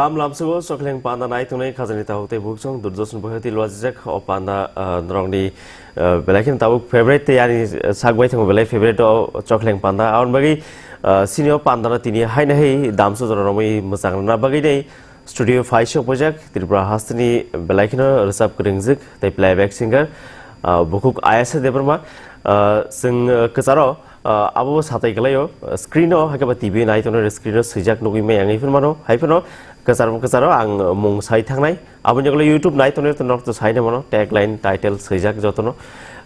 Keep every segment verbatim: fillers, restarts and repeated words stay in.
Am lamsugo chokhleng panda nai tongnai khajani tabuk tei buksong Durdoshan Boheti lwajijak o panda, ah, norokni, ah, belai kheno tabuk favorite tei ani, ah, sak bai thango belai favorite o chokhleng panda. Aboni bagwi, ah, sini o panda no tini haino hai damsu jora romwi mwchang rwna bagwi nei studio phaisok bojak Tripura hasteni belai kheno rwchap kwrwngjak tei playback singer, ah, bukhuk Ayasha Debbarma, ah, chwng, ah, kwcharo Ah, abo bo satai kwlaio, ah, screen o, hai khe ba T V nai tongnai screen o swijak nugwi maya wngwi phano mano, hai phano kwchar, kwcharo ang mung sai thangnai. Aboni ulo YouTube nai tongnai norok to sai mano, tagline, title swijak jotono.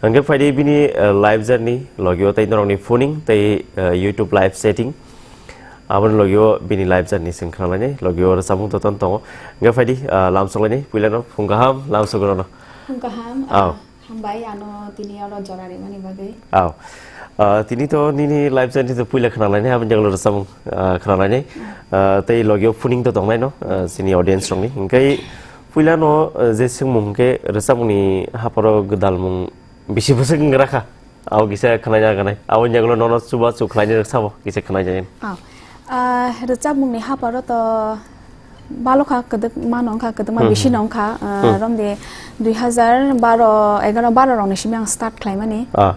Hwnkhe phaidi bini, ah, life journey, logio tei norokni phoning tei, ah, YouTube live setting. Aboni logio bini life journey sing khnalainai, logio rwchapmung to ton tongo. Hwnkhe phaidi, ah, lamsoklainai, puilano phung kaham, lamsogrono. Phung kaham, Ao. ah, Hambai, ano tini oro jora rimani bagwi. Aw. Ah, tini to nini life journey to puila khna lainai, aboni jagalo rwchapmung, ah, khna lainai. Ah, tei logio phoning to tongnai no, ah, chini audience rokni. Hwnkhe puila no, ah, je swngmung hwnkhe rwchapmungni haporo gwdalmung bisi bwswk wng rakha. Abo kisa khna ya ganai. Aboni jagalo nono chuba chuk khlainai rwchapmung kisa khna ya. Ah, ah, rwchapmungni haporo to Balokha kwdwkma nongkha, kwdwkma Hmm, bisi hmm. nongkha, ah, Hmm. romde dui hazar baro, egaro baro rokni simi ang start khlaimani. Ah.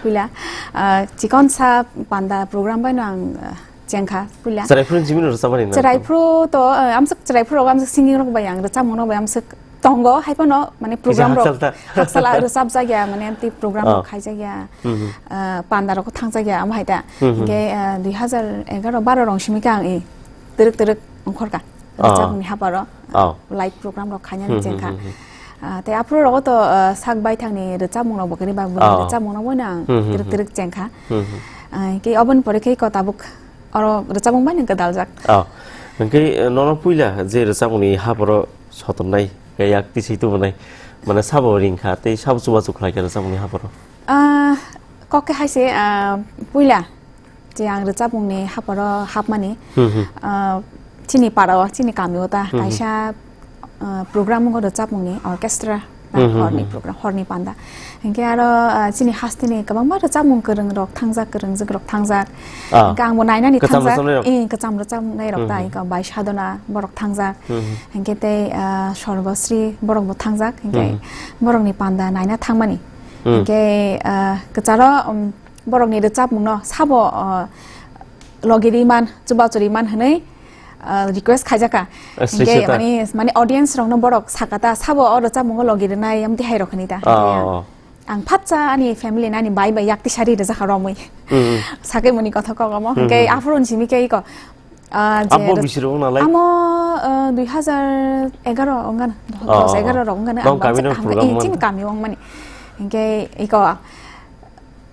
Puila, ah, chikonsa panda program baino ang, ah, chengkha, puila. Chwraiphu ni simi no rwchapmani na? Chwraiphu to, ah, amswk chwraiphu rok, amswk singing rok bai ang rwchapmung rok bai amswk tongo, hai phano, mane, Kisa program rok hakchal ta. hakchal rwchapjak ya, mane, amtwi program rok Ah. khaijak ya, Hmm, hmm. ah, panda rok thangjak ya, amo hai ta. Hmm, hmm. Hingke, ah, dui hazar egaro baro rok simi khe ang i twrwk twrwk ongkhorka. Ah. Rwchapmungni haparo, Oh. live program rok khainani Hmm, chengkha. hmm, hmm, hmm. Ah, tei aphuru rogo to, ah, sak baithangni rwchapmung rok bo kwrwi ba bwrwi Oh. rwchapmung rok boino ang Hmm, hmm, twrwk hmm. twrwk chengkha. Hmm, hmm. Ah, hingke oboni pore khe ko tabuk oro rwchapmung bai nang gwdaljak. Oh. Hingke, eh, nono puila je rwchapmungni haparo sotongnai, khe yak tisai tubunai, mane sabo ringkha tei sabo chubachu khlaikha rwchapmungni haparo? Ah, kok khe hai se, ah, puila. Je ang rwchapmungni haporo hapmani, Hmm, hmm. ah, chini parao, chini kamio ta Hmm, hmm. kaisa, ah, program wngo rwchapmungni orchestra, Hmm, hmm, horni hmm. program, horni panda. Hingke aro, ah, chini hasteni kwbangma rwchapmung kwrwng rok thangjak, kwrwngjwk rok thangjak. Ah. Hingke angbo nainani Kwcham thangjak. rwchapnai rok? Eh, kwcham rwchapnai rok Hmm, ta, hmm. hingke bai sadona borok thangjak. Hmm, hmm. Hingke tei, ah, Sorgosri borok bo thangjak. Hingke Hmm. borokni panda naina thangmani. Hmm. Hingke, ah, kwcharo, um, borokni rwchapmungno sabo, ah, logi ri man, chubachu ri man hwnwi, ah, request khaijaka. Ah, Hingke swiswita. mani, mani audience rokno borok sakata, sabo o rwchapmungo logi rwnai, amtwi hai rok hwnwi ta. Ah, Hingke ah, ah. ang phatsa ani family ni ani bai bai yak tisari rwjakha romwi. Mm. Sakhe muni kotha kok omo. Mm, Hingke mm. aphuru ni simi khe iko, ah, je Abo rwch-, bisi rok nalai? Amo, ah, dui hazar egaro ongana, Ah, dos ah, egaro ah. rok ongana, Nong ang kami baksa no kaham program khe, eh, chini ongana. kami ongmani. Hingke iko,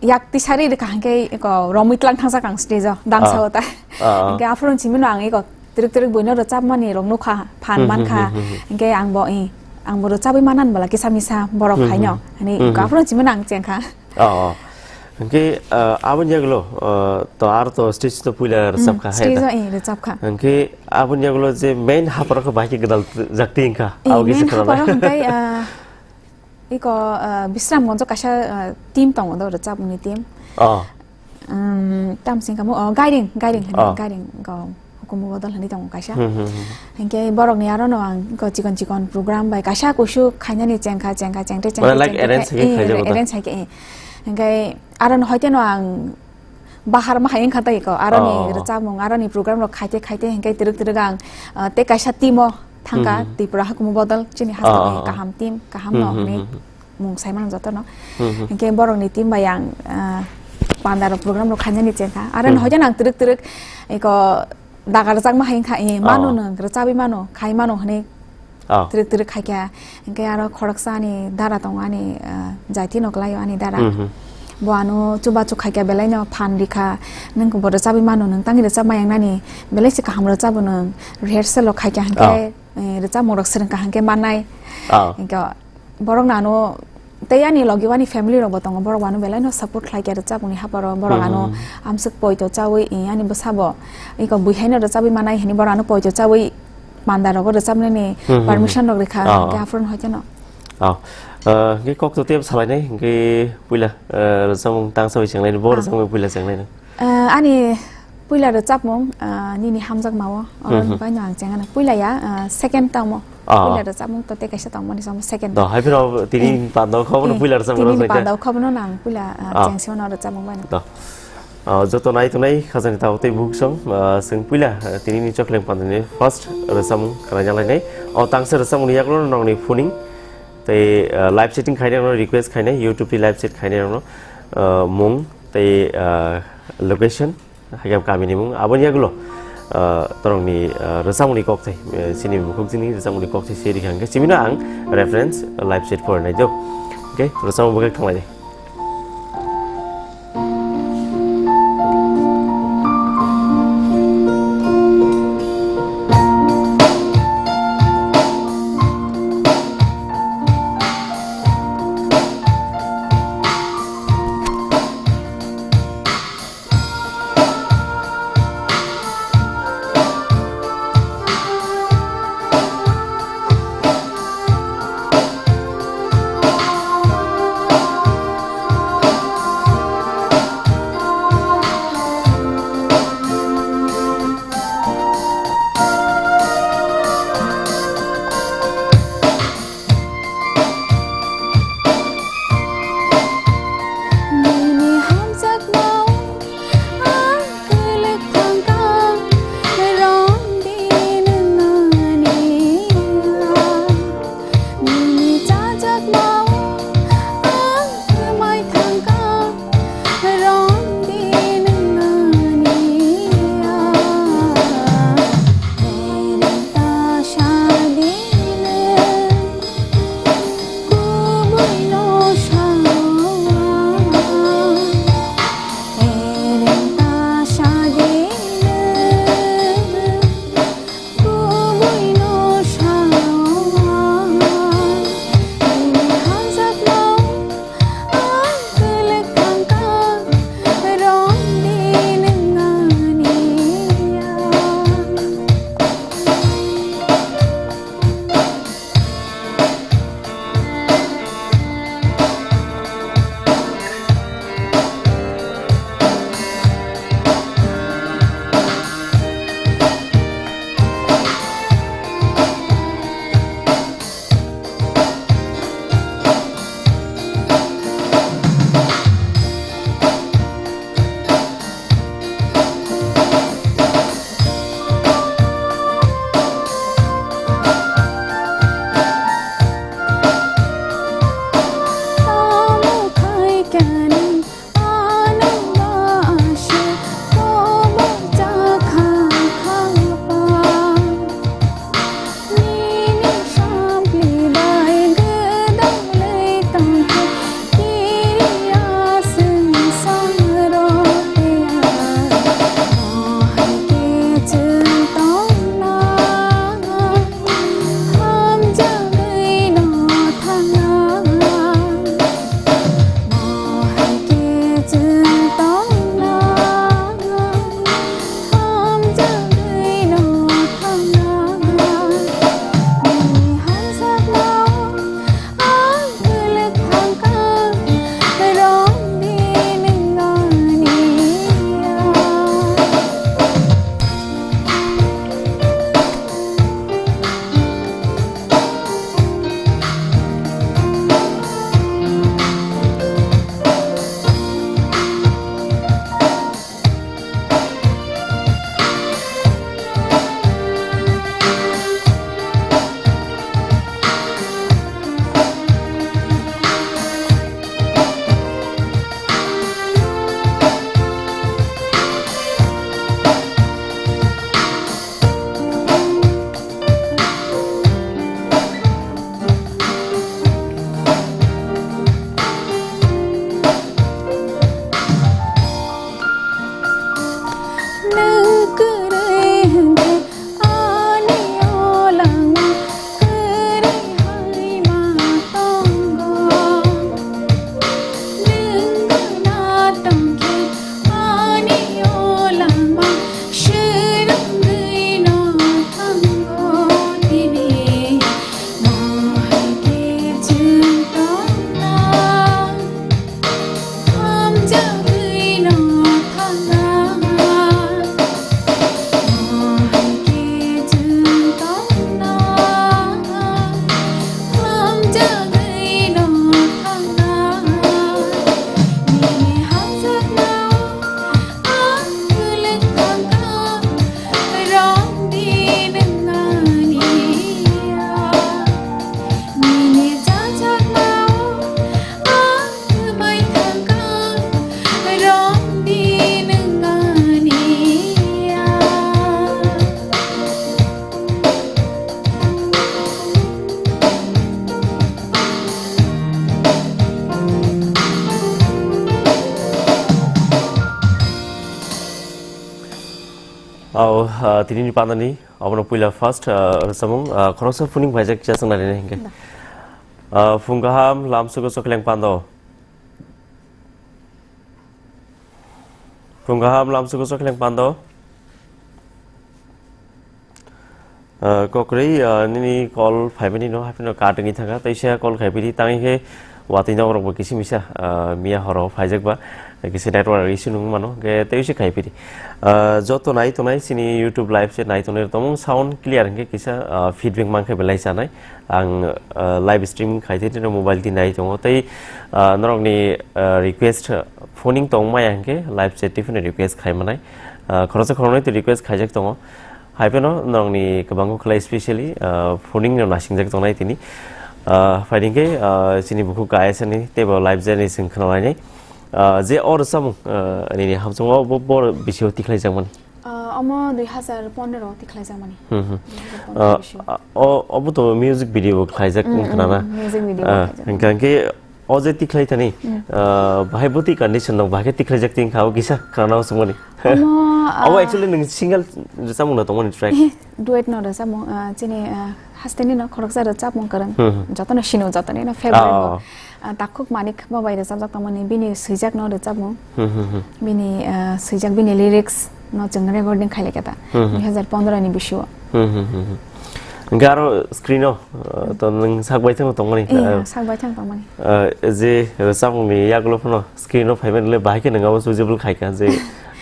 yak tisari rwkha hingke iko romwi tlang thangjak ang stage o, dangsa Ah. o ta. Ah, ah. Hingke aphuru ni simi no ang iko twrwk twrwk buino rwchapmani rok nukha, phan Hmm, hmm, mankha. hmm, hmm, hmm. Hingke ang bo, i, ang bo rwchabwi manan bwla kisa misa borok Hmm, haino. hmm. Hini Hmm, iko hmm. aphuru ni simi no ang chengkha. Ah, ah. Hingke, ah, aboni yagulo, ah, to ar to stage to puila Hmm, rwchapkha, hai stage da? o, i, rwchapkha. Hingke aboni yagulo je main haparo khe bahai khe gwdal jakti wngkha. I, Abo kisa main khwna haparo nai. hingke, ah, Iko, ah, Bisramganj o kaisa, ah, team tongo do, rwchapmungni team. Oh. Um, tam sing kamo, oh, Gairing, Gairing hwnwi, Oh. Gairing go hukumu bodol hwnwi tongo kaisa. Hmm, hmm, hmm. Hinkhe borokni aro no ang iko chikon chikon program bai kaisa kusu khainani chengkha, chengkha, chengte, Mane, chengte, like, chengte, arrange khe, hai khe eh, khaijak da? arrange hai khe, eh. Hinkhe aro no hoite no ang bahar ma hai wngkha tei ko, aroni Oh. rwchapmung, aroni program rok khaite khaite hinkhe twrwk twrwk ang, ah, tei kaisa team o thangkha, Hmm, hmm. Tripura hukumu bodol chini Oh, hasteni oh, oh. kaham team, kaham Hmm, no hmm, hwnwi hmm, hmm. mung sai mano joto no. Hmm, hmm. Hinkhe borokni team bai ang, ah, panda rok program rok khainani chengkha. Aroni Hmm. hoite no ang twrwk twrwk iko daga rwchapma hai wngkha, eh, mano Oh. nwng rwchapwi mano, khai mano hwnwi Oh. twrwk twrwk khaikha. Hinkhe aro khoroksa ani dara tongo, ani, ah, jaiti no kwlaio ani dara. Mhm. Bo ano chubachu khaikha, belai no phan rikha, nwng bo rwchabwi mano, nwng tangwi rwchapma yangnani, belai se kaham rwchabo nwng, rehearsal rok khaikha hinkhe, Oh. eh, rwchapmung rok swrwngkha hinkhe mannai. Oh. Hinkhe borok no ano tei ani logi o ani family rok bo tongo, borok bo ano belai no support khlaikha rwchapmung ni haparo, borok ano Mhm. amswk poito chawi, eh, ani bwsa bo iko bui hai no rwchabwi mannai hinwi borok ano poito chawi panda rogo rwchapnani Mhm. permission rok rikha, Oh. hinkhe aphuru no hoite no. Oh. Ah, hinkhe kok to tei salainai, hinkhe puila, ah, rwchapmung tangsa bai chenglainai, bo Ah. rwchapmung puila chenglainai. Ah, ani Puila rwchapmung, ah, nini hamjakmao, oro Mhm. ni baino ang chengana. Puila ya, ah, second tamo. Ah. Puila rwchapmung to tei kaisa tongmani samo second. Do, hai phano tini Eh. pando kho bono Eh, puila rwchapmung tini rwchapmung khe. Pando kho bono nang puila, ah, Ah. chengsimano rwchapmung baino. Do. Ah, joto nai tongnai khajani tabuk tei bukhuk song, ah, chwng puila, ah, tini ni chokleng pandani first rwchapmung khwnaina lainai. O tangsa rwchapmungni yagulo nongni phuning tei, ah, live chatting khainai rokno request khainai, YouTube ni live chat khainai rokno, ah, mung tei, ah, location. Hakhe kamini mung aboni yagulo, ah, torokni, ah, rwchapmungni kokthai, eh, chini bukhuk chini rwchapmungni kokthai se rikha hwnkhe chimino ang reference live chat pore nai do. Okay, rwchapmung bwkhak thanglaidi. O, ah, tini ni panda ni, obono puila first, ah, samung, ah, khoroksa phuning phaijak kisa swngnai rwni hinkhe. Da. Ah, phung kaham, lamsugo chokleng pando. Phung kaham, lamsugo chokleng pando. Ah, kokrwi, ah, nini call phaimani no, haphino kat wngwi thangkha, teisa call khaipiri, tangwi khe watwi nok rokbo kisi misa, ah, miya horo phaijak ba, kisi network issue nung mano, khe teisa khaipiri. Ah, joto nai tongnai, chini YouTube live se nai tongnai, tongmung sound clear hwnkhe kisa, ah, feedback mankhe belai chanai. Ang, ah, live streaming khai tei mobile di nai tongo, tei, ah, norokni, ah, request, ah, phoning tong maya hwnkhe live chat tei phano request khai manai. Ah, khoroksa khoroknwi tei request khaijak tongo. Hai phano norokni kwbangkhe khlai specially, ah, phoning no nasingjak tongnai tini. Ah, phaidi khe, ah, chini bukhuk kaisa ni teibo live journey chwng khwnalainai. Ah, je o rwchapmung, ah, nini hamchwngo bo, bo bisio tikhlaijakmani. Ah, omo dui hazar pondro tikhlaijakmani. Hmm, hmm. Dui hazar pondro Ah, bisio. Ah, o, obo to music video bo khlaijak Mm, wng mm, khna na. Mm, music video bo Ah, khlaijak. Hingkha hingkhe o je tikhlai thani, Mm. ah, bahai bwtwi condition no, bahai khe tikhlaijak twi wngkha, o kisa khna na swngmani. Omo, Abo ah, actually nwng single rwchapmung no tongmani track? Eh, duet no rwchapmung, ah, chini, ah, hasteni no khoroksa rwchapmung kwrwng. Hmm, hmm. Jotono sino, jotoni no favorite Ah, bo. oh. Ah, Takhuk Manik bo bai rwchapjak tongmani, bini swijak no rwchapmung. Hmm, hmm, hmm. Bini, ah, swijak, bini lyrics no chwng recording khailai kha ta. Hmm, hmm. Dui hazar pondro ni bisio. Hmm, hmm, hmm, hmm. Hingke aro screen o, uh, to nwng sak bai thang tongmani. Iya, Uh, sak bai thang tongmani. Uh, je, uh, samung ni yagulo phano screen o phai mani le bahai khe nwng abo visible khai kha je,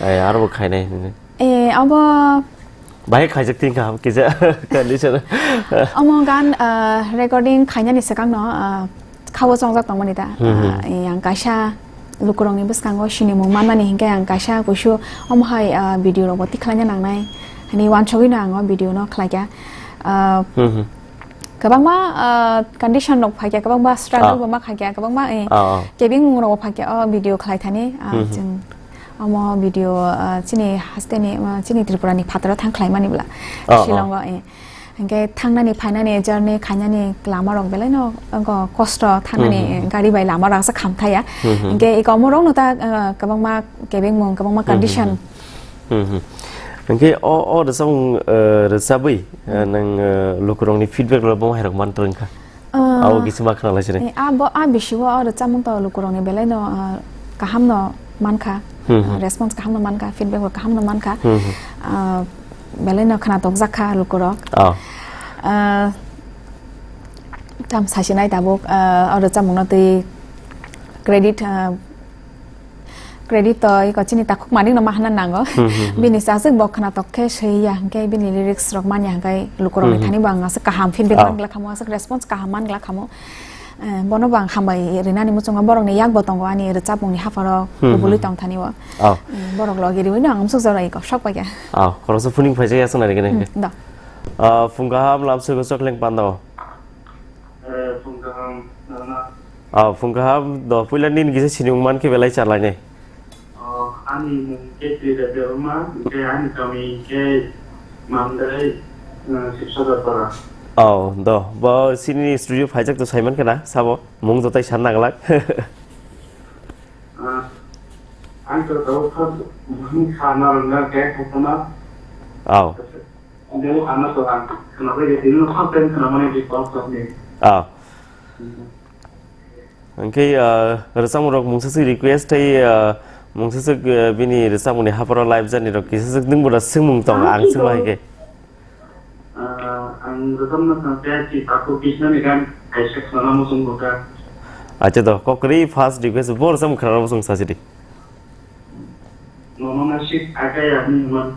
eh, aro bo khainai hinwi. Eh, abo Bahai khaijak tin kha kisa condition. Omo gan, uh, recording khainani swkang no, uh, khao chongjak tongmani ta. Hmm, hmm. Ah, eh, ang kaisa lukurokni bwskango sinimung manmani hinkhe ang kaisa kuisu omo hai, ah, video rokbo tikhlaina nangnai hinwi wansugwino ang o video no khlaikha. Ah, Hmm, hmm. kwbangma, ah, condition rok phaikha, kwbangma struggle Ah. bo ma khaikha, kwbangma, eh, Ah, ah. kebengmung rokbo phaikha o video khlaithani. Ah, Hmm, hmm. chwng omo video, ah, chini hasteni, ah, chini Tripura ni phataro thang khlaimani bwla. Ah, ah. Shillong o, eh. Hingke thangnani phainani journey khainani lama rok belai no, wngkha kosto thangnani Hmm, hmm, hmm. gari bai lama rok aswk kham thaya. Hmm, hmm. Hingke eko omo rok no ta, uh, kwbangma kebengmung, kwbangma Hmm, hmm, condition. Hmm, hmm. Hingke o, o rwchapmung, uh, rwchabwi, uh, Hmm. nwng, uh, lukurokni feedback rok bo hai rok man twrwng kha. Uh, Abo kisa ma khna lai sini. Eh, abo, a bisio o rwchapmung to lukurokni belai no, uh, kaham no mankha. Hmm, Uh, hmm. response kaham no mankha, feedback bo kaham no mankha. Hmm, hmm. Uh, belai no khna tokjak kha lukurok. Oh. Ah, tam sasinai tabuk, ah, o rwchapmungno twi credit, ah, credit to iko chini Takhuk Manik no ma hwnna nango. Hmm, hmm, hmm. Bini chasik bo khna tok khe swi ya hwnkhe bini lyrics rok man ya hwnkhe lukurokni Hmm, hmm. thani bo ang aswk kaham feedback Ah. man glak khamu, aswk response kaham man glak khamu. Eh, bono bo ang hambai rinani muchungo, borokni yakbo tongo ani rwchapmungni hapharo Hmm, kubului hmm. tong thani o. Oh. Eh, borok logi riwi no ang musuk jora iko sok paikha. Oh, khoroksa phuning phaijak ya swnari gini. Hmm, da. Ah, phung kaham lamsoi go chokleng panda o. Eh, phung kaham, nana. Ah, phung kaham do puila nini kisa sinimung man khe belai chalai ne. Oh, ani mung khe Twi Debbarma, hingke ani kami hingke Mandai, eh, Sibsagar para. Oh, do, bo sini studio phaijak to saiman khe na, sabo, mung jotai san naglak. Ah, ang to tabo first mung sana rwngna khe khokna. Oh. Debo sana to ang khna bai de, dino first time khna mani di call ni. Oh. Hmm. Hingke, ah, rwchapmung rok mungsaswk request tei, ah, mungsaswk, ah, bini rwchapmungni hapharo live journey rok kisaswk nwng bono swngmung tong, Ah, ang swngma to. Hai khe. Ah, ang rwchapna thang khe si Takhuk Krishnani gan kaisa khwnana muchung bwkha. Acha do, kokrwi first request bo rwchapmung khwnana muchung sasi di. Nono na sik akai ani man.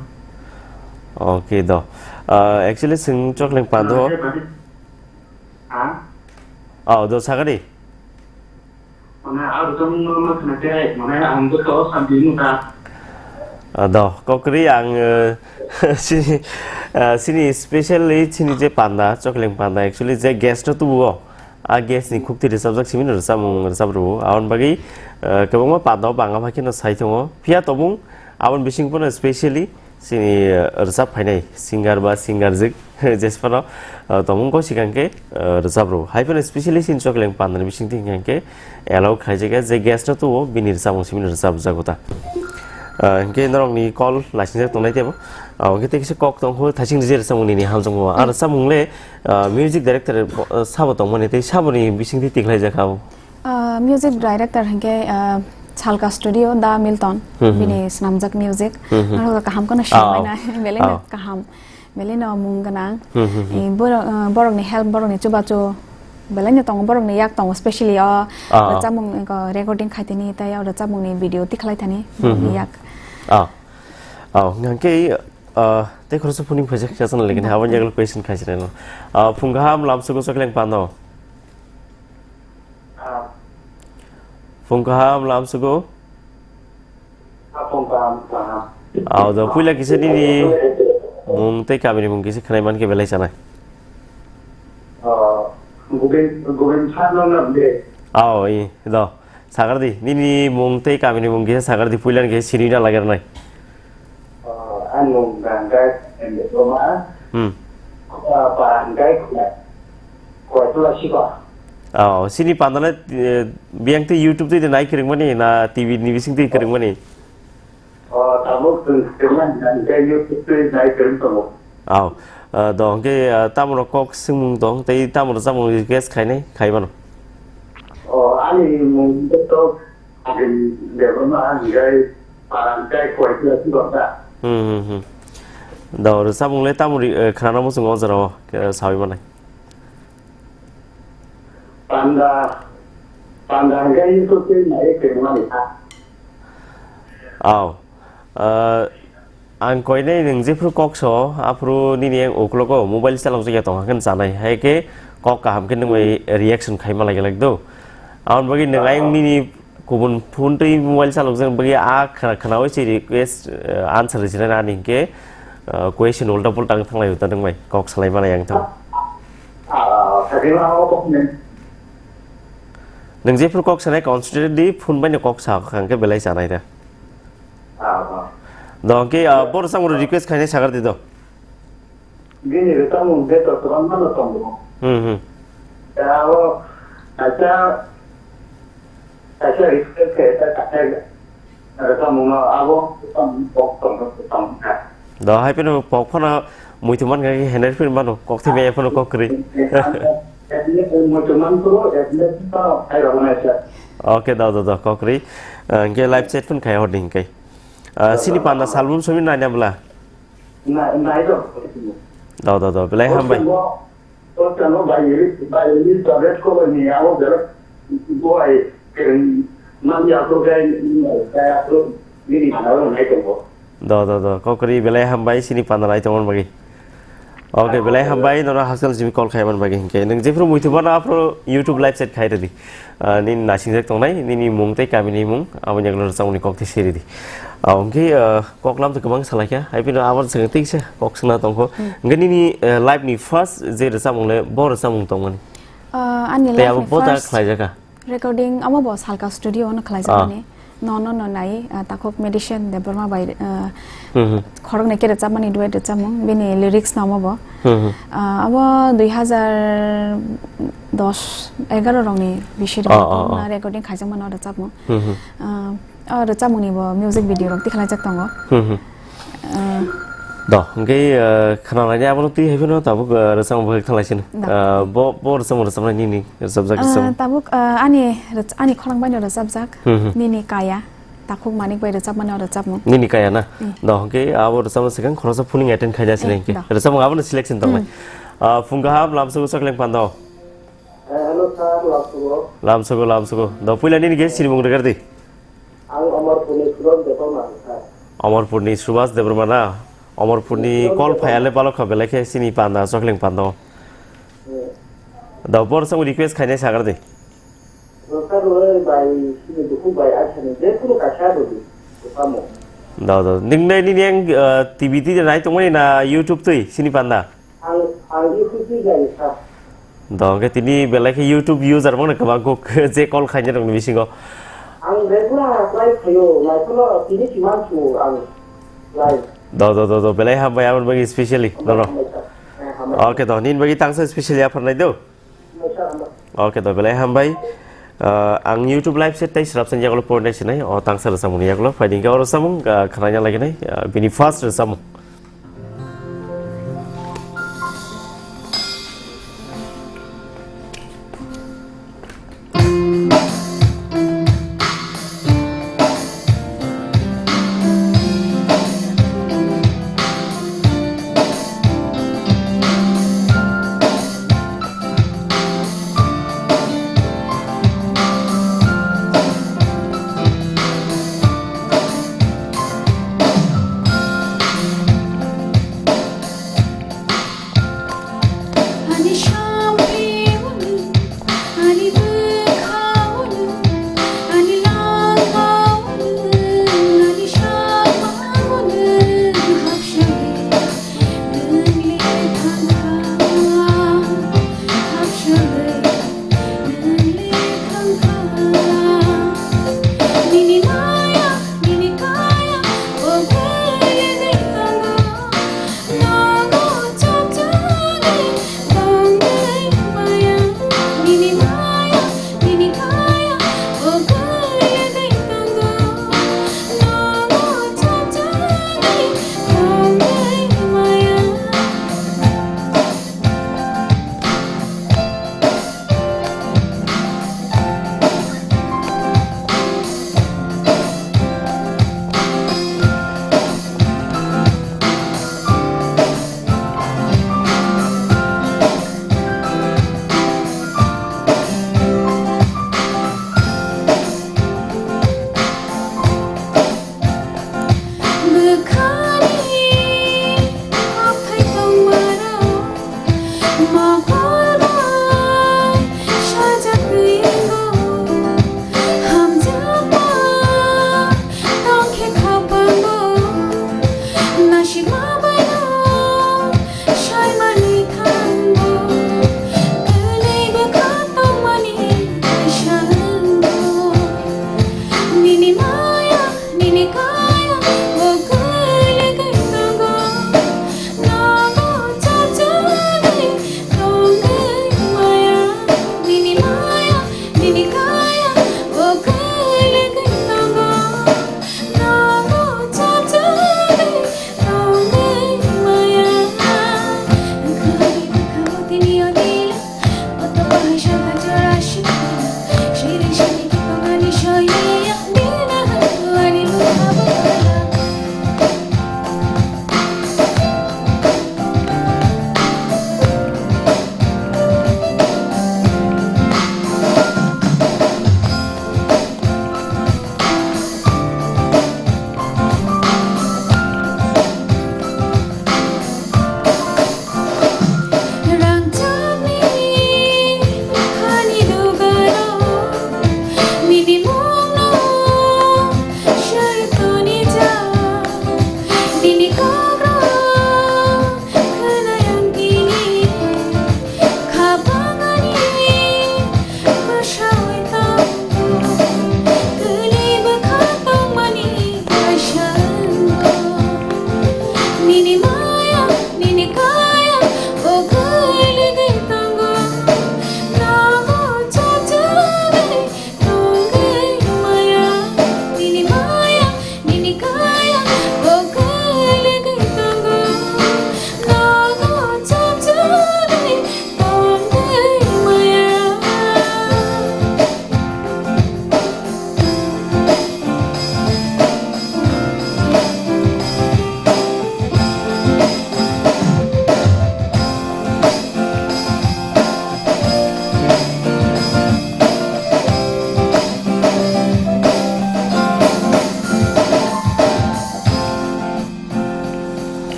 Okay do. Ah, actually, swng chokleng pando. Akai bani. Ha? Oh, do sagadi. Mane, aro jong no ma khna te, mane, ang bo to sandi nu ta. Ah, do, kokrwi ang, eh, sini, ah, sini specially sini je panda, chokleng panda, actually je guest to tubuo. A guest ni khukti rwchapjak simi no rwchapmung rwchap rwo. Aboni bagwi, eh, kwbangma panda o banga phai kheno sai tongo. Phiya tobung, aboni bising phano specially, Chini, eh, rwchap phainai singer ba singerjwk jesphano, eh, tongmung kok swkang khe, eh, rwchap rwo. Hai phano specially chini chokleng pandani bisingtwi hwnkhe allow khlaijak ya je guest no tubuo bini rwchapmung simi rwchapjago ta. Eh, hwnkhe norokni call laisingjak tongnai teibo. Abo khe tei kisa kok tong kho, thaising rijak rwchapmung nini hamjakmung. Ar Hmm. rwchapmung le, ah, music director bo, ah, sabo tongmani tei saboni bisingtwi tikhlaijak abo? Ah, music director hinkhe, ah, Salka Studio, Da Milton, Hmm, hmm. bini swnamjak music. Hmm, hmm. Ang kaham kheno Ah, swnamwi ah. nai, belai no Ah. kaham, belai no mung gwnang. Hmm, hmm, hmm. Eh, borok, ah, borokni help, borokni chubachu belai no tongo, borokni yak tongo, specially o Ah, ah. rwchapmung, eko recording khaitini tei o rwchapmungni video tikhlai thani Hmm, borokni hmm. yak. Ah. Oh, hwnkhe, ah, tei khoroksa phone ring phaijak kisa channel lekha, Hmm. aboni yagulo question khaisireno. Ah, phung kaham lamsugo chokhleng pano. Ah. Phung kaham lamsugo. Ah, phung kaham, kaham. Ah, do puila kisa nini mung tei kamini mung kisa khwnai mankhe belai chanai. Ah, Gobind, Gobind Sarno na de. Ah, i, do. Sagardi, nini mung tei kamini mung kisa sagardi, puilani kisa siri na lagar nai. Ah, ani mung Gangkai Debbarma. Hmm. Ah, Parangkai Khulai. Koitula Siba. Oh, sini pandale, eh, biyang tei YouTube tei nai kwrwngmani na T V ni bising tei kwrwngmani? Oh, tabuk chwng kwrwngmani, Gangkai YouTube tei nai kwrwng tongo. Oh, eh, do hwnkhe, eh, tamoro kok swngmung tong tei tamoro chamung request khainai, khaimano. Oh, ani mung to Agin Debbarma hingkai Parangkai Koitula Siba da. Hmm, hmm, hmm. Do, rwchapmung le tamo ri-, eh, khwnana muchungo o jorao, eh, sawi manai. Panda, panda hingkai YouTube tei nai kwrwngmani ha. Aw. Eh, ang koinai nwng jephru kok so, aphru nini ang uklogo mobile chalokjakya tongkha khe chanai. Hai khe kok kaham khe nwng bai reaction khaima lai glak do. Aboni bagwi nwng ayang nini kubun phone twi mobile chalokjak bagwi a khna-, khnaui se request, eh, answer rwsinai ani hinkhe, eh, question ulta pulta wng thanglai uta nwng bai kok salai manai ang tho. Ah, sakima o kok ni. Nwng jephru kok sanai concentrate di phone bai no kok sa kha hwnkhe belai chanai da. Ah, ah. Do hwnkhe, ah, boro samung request khainai sagar di do. Bini rwchapmung beto kwbangma no tongo. Hmm, hmm. Abo kaisa, kaisa respect khe ta kaisa rwchapmung no abo rwchapmung kok tongo, tongkha. Do hai phano kok phano muitu man kha khe hener phir mano, kok thwi maya phano kok kwrwi. Muitu man kuro, admit phano hai rok nai sa. Okay, do, do, do, kok kwrwi. Ah, hwnkhe live chat phano khai hor di hwnkhe. Ah, sini panda salbum sumi nai na bwla? Na, nai do. Do, do, do, belai hambai. O chwng, o chwng o bai ri, bai ri tablet ko ni abo belai bo ai kereng man ya ko gai, gai ko ni na ro nai ko. Do, do, do, kokri belai hambai sini panda nai tongmani bagwi. Okay, belai hambai nono hakchal simi call khaiman bagwi hinkhe. Nwng jephru muitu bana aphru YouTube live chat khai rwdi. Ah, nini nasingjak tongnai, nini mung tei kamini mung, aboni yagulo rwchapmungni kok tei siri di. Ah, hwnkhe, ah, kok lam twi kwbang salaikha, hai phano abo swngwi tei kisa kok swngna tongkho. Hmm. Hwnkhe nini, eh, live ni first je rwchapmung le bo rwchapmung tongmani? Ah, ani live ni first. Tei abo bo ta khlaijakha? Recording amo bo Salka Studio no khlaijakmani. Ah. Nono no nai, ah, takhuk Medicine Debbarma bai, ah, Hmm, hmm. khoroknwi khe rwchapmani duet rwchapmung, bini lyrics no omo bo. Hmm, hmm. Ah, abo dui hazar dos egaro rokni bisi rok Oh, oh, oh. na recording khaijakmano rwchapmung. Hmm, hmm. Ah, o rwchapmungni bo music video rok tikhlaijak tongo. Hmm, hmm. Ah. Do, hwnkhe, ah, khwnalaini abono twi hai phano tabuk, ah, rwchapmung bo khlaisino. Da. Ah, bo, bo rwchapmung rwchapnai nini rwchapjak Ah, rwchapmung. Tabuk, ah, ani rwch-, ani khorang baino rwchapjak, Hmm, hmm. Nini Kaya. Takhuk Manik bai rwchapmani o rwchapmung. Nini Kaya na? Hmm. Do, hwnkhe abo rwchapna swkang khoroksa phuning attend khaina sini Eh, hwnkhe. Do. Rwchapmung abono selection tongnai. Hmm. Ah, phung kaham lamsugo chokhleng pando. Eh, hello sir, lamsugo. Lamsugo, lamsugo. Do, puila nini khe sinimung rwgar di. Ang Amarpurni Subhas Debbarma, sir. Amarpurni Subhas Debbarma na? Amarpurni Subhas call Debbarma. Phayale balokha belai khe sini panda, chokhleng pando. Hmm. Do, bor samung request khainai sagar di. Rwchapmung bai sini duku bai asani je kunu kaisa rwdi, rwchapmung. Do, do. Nini, nini ang, uh, T V twi nai tongmani na YouTube twi sini panda? Ang, ang YouTube twi nai kha. Do, hwnkhe tini belai khe YouTube user mano kwbang kuk je call khainai rokni bisingo. Ang regular apply khaio, naiphano tini si mansu ang live. Do, do, do, do. Belai hambai aboni bagwi specially nono. Hambai, sir. Eh, hambai. Okay, do. Nini bagwi tangsa specially apharnai do. Okay, do belai hambai. Ah, ang YouTube live set tei srapsa ni yagulo point nai sinai. O tangsa rwchapmung ni yagulo. Phaidi hwnkhe o rwchapmung, ah, khwnaina laginai, ah, bini first rwchapmung.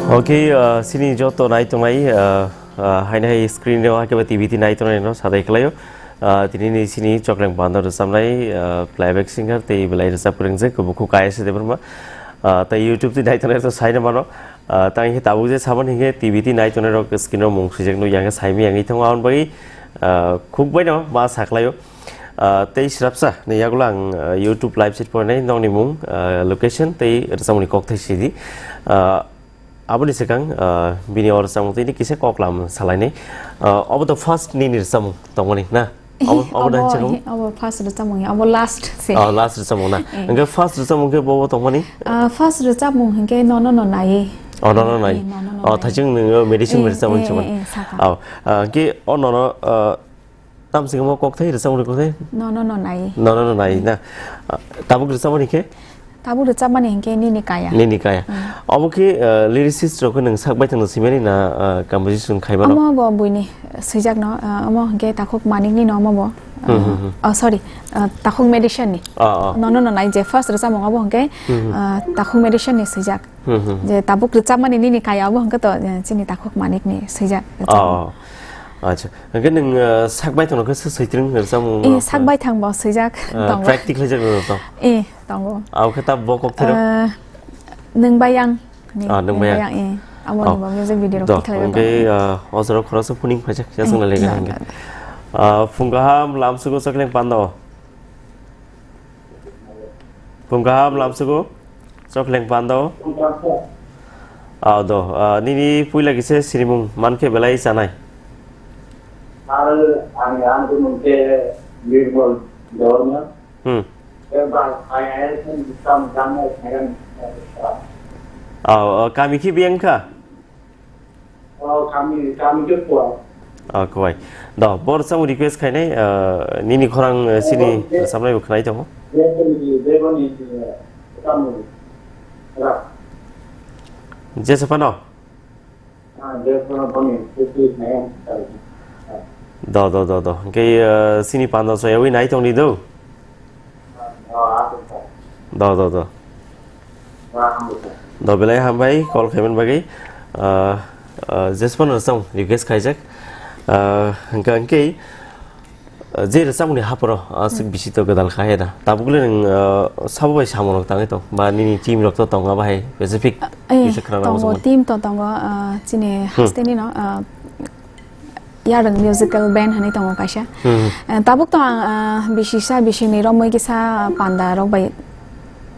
Okay, uh, sini joto nai tongnai, uh, uh, haino hai screen reo hakhe ba T V ti nai tongnai no sadai khlaio. Uh, tini ni sini Chokleng Pando rwchabnai, uh, playback singer tei belai rwchap kwrwng je kubuku K S Debbarma. Uh, tei YouTube ti nai tongnai to sai no mano. Uh, tang khe tabuk je saban hinkhe T V ti nai tongnai rok screen o mung swijak nukya hinkhe saimaya wngwi tongo aboni bagwi, uh, khuk bai no ma sakhlaio. Ah, tei srapsa ni yagulo ang, ah, YouTube live chat porinai nokni mung, ah, location tei rwchapmungni kokthai sidi. Ah, aboni swkang, ah, bini o rwchapmung tini kisa koklam salainai. Ah, obo to first nini rwchapmung tongmani na? Obo, obo Obo, da hinwi saka? Obo first rwchapmung, obo last se. Oh, last rwchapmung na? Eh. Hwnkhe first rwchapmung khe bobo tongmani? Ah, first rwchapmung hwnkhe Nono No Nai. Oh, Nono No Nai. Eh, Nono No Oh, Nai. Thaising nwng medicine Eh, rwchapmung eh, hinwi eh, mano? eh, saka. Oh, ah, hwnkhe o Nono, ah, Tamswkangma kokthai, rwchapmani kokthai? Nono No Nai. Nono No Nai na? Ah, tabuk rwchapmani khe? Tabuk rwchapmani hinkhe Nini Kaya. Nini Kaya. Mm. Obo khe, ah, lyricist rok khe nwng sak baithang no swimani na, ah, composition khaimano? Omo bo buini swijakno, ah, omo hinkhe Takhuk Manikni no omo bo. Hmm, hmm, hmm. Ah, oh, sorry, ah, Takhuk Medicine ni. Ah, ah. Nono No Nai je first rwchapmung obo hinkhe, Hmm, hmm. ah, Takhuk Medicine ni swijak. Hmm, hmm. Je tabuk rwchapmani Nini Kaya obo hinkhe to, eh, chini Takhuk Manikni swijak rwchapmung. Oh, oh. Acha. Hwnkhe nwng, eh, sak baithang no khe swi-, switring rwchapmung Eh, no sak khe? Baithang bo swijak Eh, tongo. Practice khlaijak rw tong? Eh, tongo. Abo khe ta bo kokthai rok? Eh, Nwng Bai Ang ni, Ah, Nwng Bai Ang. Nwng Bai Ang, eh. Abo ni Oh. bo music video rok Do, khlaijak hwnkhe, tongo. Ah, o jorao khoroksa phuning phaijak, ya Eh, chwngna lega no, hwnkhe. no, no. Ah, phung kaham lamsugo Chokleng Pando. Phung kaham lamsugo, Chokleng Pando. Ah, do, ah, nini puila kisa sinimung mankhe belai chanai. Ang, ang, ang mungke Nirbol Debbarma. Hmm. Ba, ai, ai, tam, tam, ai, ai, Ah, ah, kami khe biyang kha? Oh, kami, kami khe Khowai. Ah, Khowai. Do, bor samung request khainai, ah, nini khorang, eh, sini samlai bo khnai tongo. Jesa phano? Ah, jesa phano boni, kuki khnai. Do, do, do, do. Hwnkhe, eh, sini panda soyawi nai tongdi do. Do, do, do. Do, belai hambai, call khaimani bagwi. Ah, ah, jesa phano rwchapmung request khaijak. Ah, hwnkha hwnkhe, ah, je rwchapmungni haporo, ah, aswk bisi to gwdal kha he da. Tabukle nwng, ah, sabo bai samungrok tangwi tong? Ba nini team rok to tongo bahai specific Eh, kisa khwna tongo, namu team to tongo, ah, chini Hmm. hasteni no, ah, Yarwng Musical Band hinwi tongo kaisa. Hmm. Eh, tabuk to ang, ah, bisisa bisini romwi kisa panda rok bai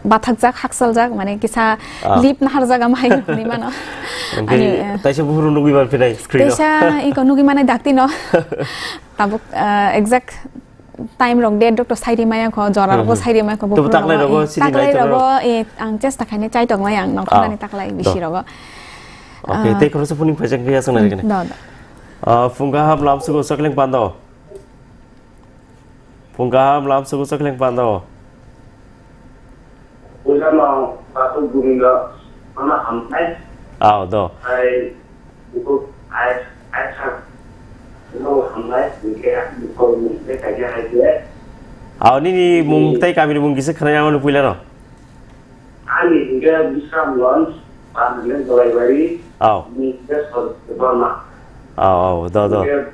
bathakjak, haksaljak, mane kisa Ah. lip naharjak ama hai nukni mano. Hwnkhe Ani, eh, taisa buphuru nugwi manphinai screen o. Teisa iko nugwi manai dakti no. Tabuk, ah, exact time rok date rok to sairi maya kho, jora rok bo Hmm, hmm. sairi maya kho, Tubui buphuru taklai rok, rogo eh, sini taklai nai rogo, tongo. Eh, ang chesta khainai chai tongnai ang nongkhornani Do. taklai bisi Do. rogo. Okay, Ah. tei khoroksa phuning phaijak khe yasakna Hmm, rikani. do, do. Ah, phung kaham lamsugo Chokleng Pando. Phung kaham lamsugo Chokleng Pando. Puila no Takhuk Govinda ano hamnai. Aw, do. Ai, buku, ai, ai, sa-, no hamnai, hingke buku mung tei kaisa hai khe. Aw, nini mung Ni- tei kamini mung kisa khna yang mano puila no? Ani hingke Bisramganj, Panjleng Dolaibari, Aw. Ni hingke Sor-, Borma. Aw, aw, do, do. Hingke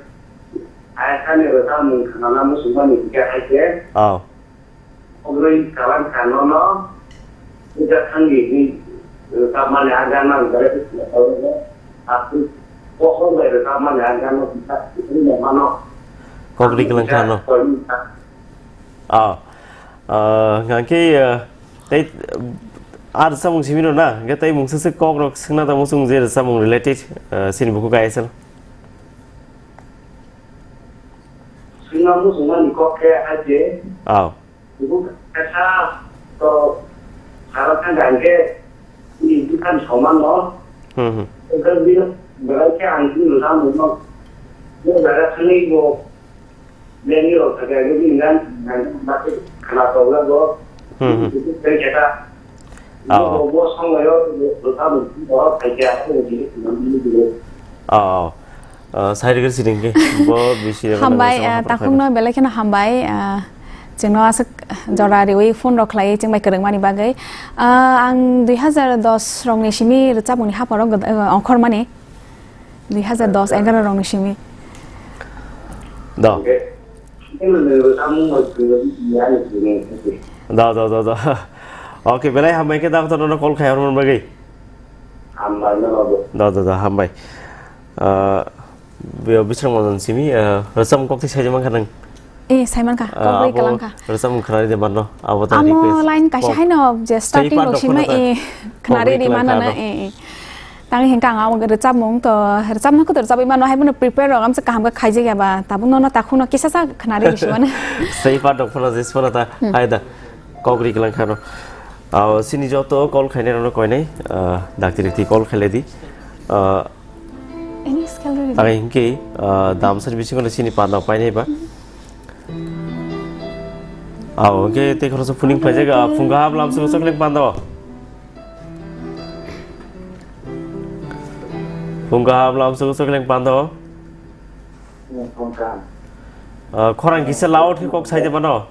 ai kani rwchapmung khnana muchungmani hingke hai khe. Aw. Obroi kalan kha nono, puja thangdi hwnwi, eh, tamani a gana ang belai khe sina tongwi, aswk pohor bai rwchapmani a gana bisa hwnwi mano. Kokri kwlwng kha no. Ah, ah, hwnkhe, eh, tei, ah, rwchapmung simi rw na, hwnkhe tei mungsa se kok rok swngna tongmo chwng je rwchapmung related, eh, sini bukhuk I S L. Swngna muchungmani kok khe hai khe. Ah. Ibu kesa to sara thang hingke ni bikhan soman no. Hmm, hmm. Eka bino berai ke ang tin lo sam no. Mo berai thani bo beni ro thake ni ngan ngan mate khana to la bo. Hmm, hmm. Ibu kesa. Oh. Bo, bo song yo lo sam bo thai ke ako ni ni ni. Oh. Ah, sai rwgwi sini hwnkhe bo bisi rwgwi Hambai, nang ah, sampha takhukno phaiba. Belai kheno hambai, ah, Chwngno aswk jora riwi phone rok khlaiwi chwng bai kwrwngmani bagwi. Ah, ang dui hazar dos rokni simi rwchapmungni hapharo gwd-, eh, ongkhormani. Dui hazar dos egaro rokni simi. Do. Do, do, do, do. Okay, belai hambai khe doctor nono call khai hormani bagwi. Hambai no babu. Do, do, do, hambai. Ah, Bi-, Bisram Mohan simi, eh, rwchapmung kokthai saijak mankha nang? Eh, saimankha, ah, kokbrwi abo kwlangkha. Rwchapmung khwnarwi de mano, abo ta amo request. Line kaisa kok-, haino je starting rok sima, eh, khwnarwi de mano na, eh, eh. Tangwi hinkha ang amo rwchapmung to, rwchapmung khe to rwchapwi mano, hai bono prepare rok amsa kaham khe khaijak ya ba, tabuk nono takhukno kisa sa khwnarwi de sima na. Sei part rok phano, jis phano ta, hmm, hai da, kokri kwlangkha no. Abo sini joto call khainai rokno koinai, ah, dakti rikti call khailai di. Ah, Ani scale rw di. Ang hinkhe, ah, damsani bisingo sini panda painai ba. Aw, hinkhe tei khoroksa phuning phaijak, ah, phung kaham lamsongo chokling panda o. Phung kaham lamsongo chokling panda o. Hmm, phung kaham. Ah, khorang kisa loud khe kok saide mano.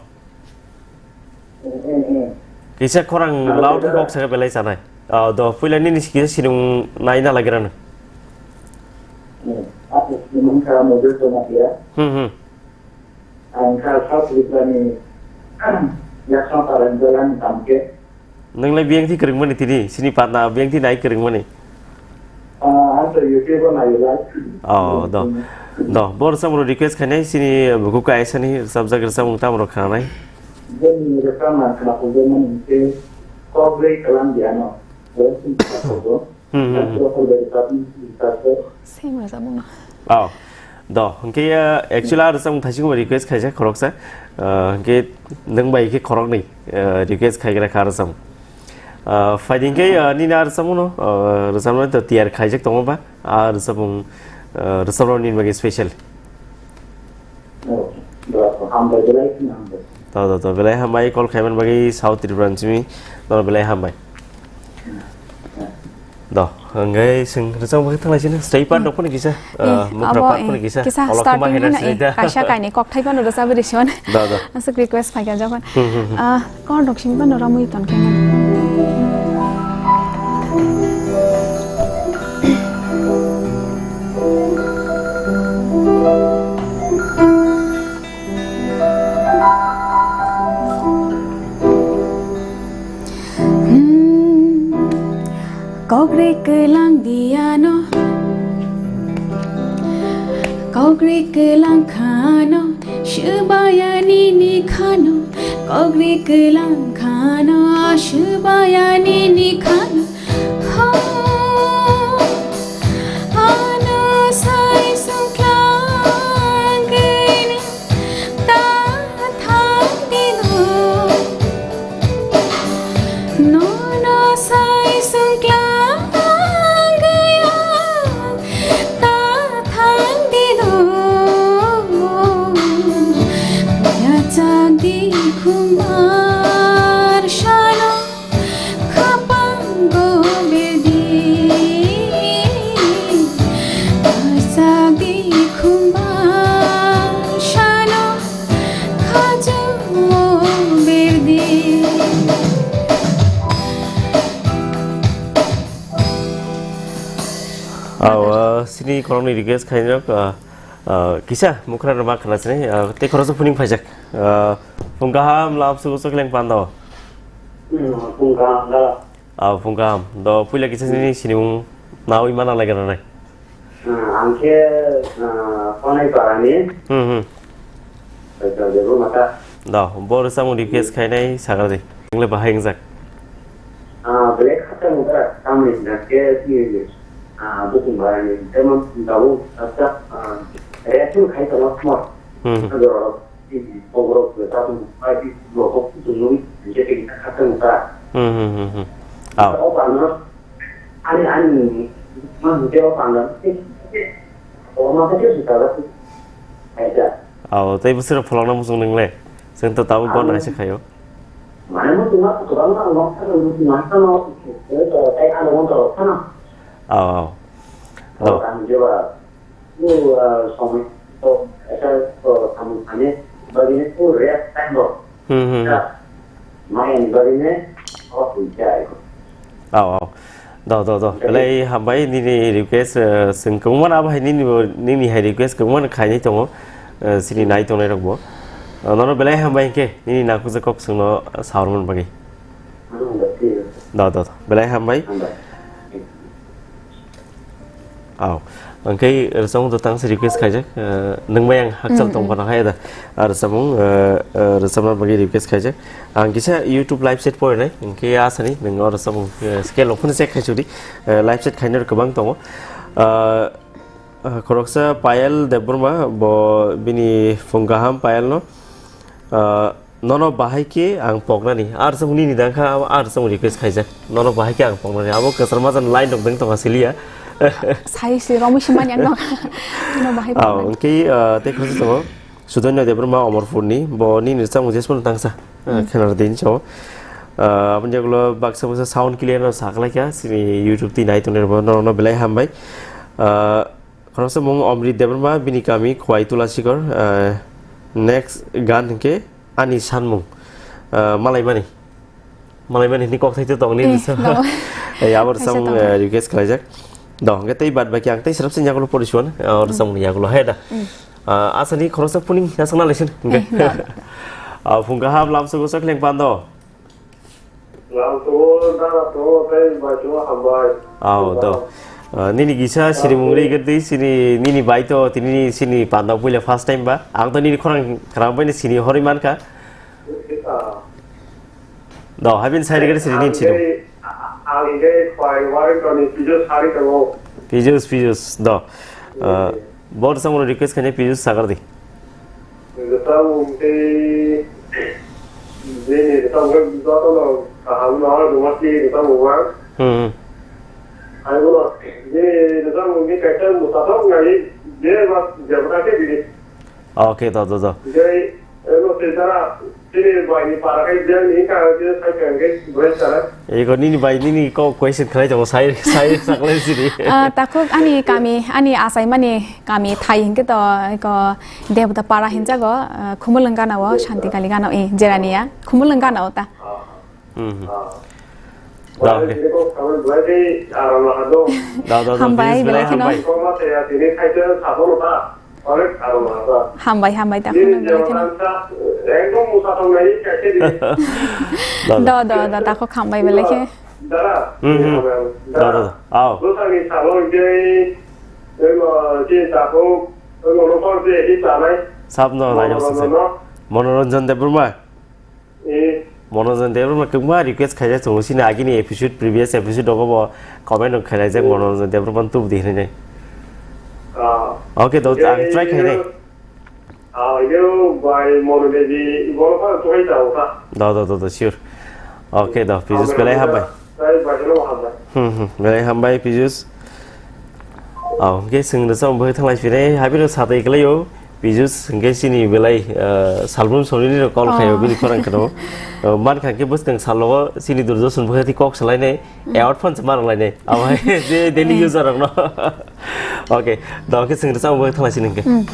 Kisa khorang loud khe kok saka belai chanai. Ah, do, puila nini kisa sinung nai na lagi rano. Hmm, hmm. Nwnglai biyang thi kwrwngmani tini, sini patna biyang thi nai kwrwngmani. Ah, ang to YouTube o nayo lai. Oh, do. Do, bo rwchapmung request khainai, sini buku kaisani rwchapjak rwchapmung tamo rok khanai. Bini rwchapmung khna phuljak mani hwnkhe kok bai kwlang di ano. Bo sini kok bo. Hmm, hmm, hmm. Same rwchapmung no. Oh. Do, hwnkhe, uh, actually, ah, rwchapmung thaisingbo request khaijak khoroksa. Uh, hwnkhe nwng bai khe khoroknwi, uh, request khaigra kha rwchapmung. Ah, phaidi hinkhe, ah, nini ah rwchapmungno, ah, rwchapnai to tiyar khaijak tongo ba, ah, rwchapmung, ah, rwchaprok nini bagwi special. Oh, hambai, belai kheno hambai. To, to, to, belai hambai, call khaiman bagwi South Tripura ni simi, nono belai hambai. Do, hwnkhe chwng rwchapmung bagwi thanglaisino, stay part rok phano kisa, eh, ah, mukra abo, part phano eh, kisa, kisa olo starting khama hena hino, eh, sini da. Kaisa kainwi kokthai phano rwchapwi rwsio. Do, do. Aswk request phaikha jokhon. Hmm, hmm, hmm. Ah, Kor dok simi bano ramwi ton khe nang. Hmm, kok ri kwlang diano, kok ri kwlang khano. Shwbaya nini khano, kok ri kwlang khano, shwbaya nini khano. Ho, ano sai sungklang gini, ta thang dino. Nono sai sungklang gaya, ta thang dino. Yachak di khumbar sano, khapang go berdi. Yachak di khumbar sano, Khajamo berdi. Aw, ah, sini khoroknwi request khainok, ah, ah, kisa mukra rwma khna sini, ah, tei khoroksa phuning phaijak. Ah, phung kaham lam sugo chokhleng pando. Hmm, phung kaham da. Ah, phung kaham. Do puila kisa sini sinimung nawi mana lai gana nai. Ah, ang khe, ah, Konai Parani. Hmm, hmm. Debo mata. Do, bo rwchapmung request khainai sagra de. Nwngle bahai wngjak. Ah, belai khacha mukra, tamni na khe, ah, bukung barani. Temon dabu, khacha, ah, reaction khai tongma khmor. Hmm, hmm. Jorok. Boborok chapmung pai di, boborok kutung nung, je te kita kata muka. Hmm, hmm, hmm, hmm. Aw. O pano, ani, ani, ma hute o pano, o ma kete suka da. Aja. Aw, tei bwswk pholokna muchung nung le. Chwng to tabuk gon hai se khayo. Mane mo tuma to bang ma no, no, no, no, tai ano mo to kana. Aw, aw. Aw. Kan je ba. Bo, ah, somoi to, eta to samung thani, bagini bo rest time bo. Hmm, hmm, hmm. Mayang bagwino o pui chai. Aw, aw. Do, do, do. Belai hambai nini request, eh, chwng kwbangma abo hai nini bo, nini hai request kwbangma khainai tongo, eh, chini nai tongnai rok bo. Eh, nono belai hambai hinkhe nini nakhuk je kok chwngno saurmani bagwi. Do, do, do. Belai hambai. Hambai. Aw, hwnkhe rwchapmung to tangsa request khaijak, eh, nwng bai ang hakchal tong phano hai da. Ah, rwchapmung, eh, eh, rwchapna bagwi request khaijak. Ang kisa YouTube live chat porinai, hwnkhe asani nwng o rwchapmung, eh, scale rok phano check khai sudi, eh, live chat khainai rok kwbang tongo. Ah, ah, khoroksa Payal Debbarma, bo bini phung kaham Payal no, ah, Nono bahai khe ang poknani, ar chwng nini dang kha, ar chwng request khaijak. Nono bahai khe ang poknani, abo kwchar majani line rok deng tongkha siliya. Sai se romwi se manya no. Nono bahai poknani. Hwnkhe, ah, tei khoroksa tongo. Sudoino Debbarma Omorpurni, bo nini rwchapmung jesmano tangsa. Ah, khena rwdi hinwi sao. Ah, aboni yagulo baksa baksa sound clear no saklaikha, sini YouTube twi nai tongnai rokbo nono belai hambai. Ah, Khoroksa mung Omrit Debbarma, bini kami Khwai Tulasikor, ah, next gan hwnkhe Ani Sanmung, ah, Malaimani. Malaimani hwnwi kok thai tongni. Eh, no. Eh, abo rwchapmung, eh, request khlaijak. Do, hwnkhe tei bad baki ang tei srapsa yagulo porisuan, ah, rwchapmung yagulo, hai da. Ah, asani khoroksa puning nasakna laisin, hwnkhe. Eh, no, no, no. Ah, phung kaham lamsogo chakhleng pando. Lamsogo dara tongo tei baisongo hambai. Aw, do. Ah, nini kisa sirimung ri gedi sini nini bai to tini sini panda puila first time ba. Ang to nini khorang khorang bai ni sini hori mankha. Ah. Do, habin sai ri gedi sini nini sirim. Ang hingke khwai wari toni pijo sari tongo. Pijus, pijus, do. Ah, Bo rwchapmung request khainai Piyush sagar di. Rwchapmung tei bini rwchapmung jotono kaham no rwma si rwchapmung ma. Hmm. Ai bono bini rwchapmung ni kaisa mwsathok nai je ma jebra khe bini. Okay, do, do, do. Jai Ego tei dara, chini bai ni para kai biyang ni ka je sai ka ngai bai sara. Ego nini bai nini ko question khlai tongo sai sai saklai sini. Ah, takhuk ani kami, ani achaimani kami thai hinkhe to eko Debota para hinjago, ah, Khumulwng gana o, Shanti Kali gana o, eh, Jerania, Khumulwng gana o ta. Hmm. Da, okay. Da, da, da, Hambai, please, belai belai kheno. Hambai. Hambai, hambai, da, kheno belai kheno. Da, da. Da, da, da, da, ko hambai belai khe. Hmm, hmm. Da, da, da. Ao. Sabno, lai jok sese. Monoranjan Debbarma. Eh. Monoranjan Debbarma kwbangma request khaijak tongo, chini agini episode, previous episode rogo bo comment rok khaijak, Monoranjan Debbarma tubudi hinwi. Ah. Okay, do, ang try khainai. Ah, yo, bai Mono Devi, bono pa tuwai ta uta. Do, do, do, do, sure. Okay, do, Piyush belai hambai. Tei bai no hambai. Hmm, hmm, belai hambai, Piyush. Oh, hwnkhe chwng rwchapmung bai thanglai phinai, haphino satwi kwlaio. Piyush hwnkhe chini belai, ah, salbrum sonini rok call khaio, bini khorang kheno. Oh, mankha hwnkhe bwskang salogo chini Doordarshan bwkhati kok salainai, award phano se manlainai. Abo hai je daily user rokno. Okay, do khe chwng rwchapmung bai thanglai sini hwnkhe. Hmm.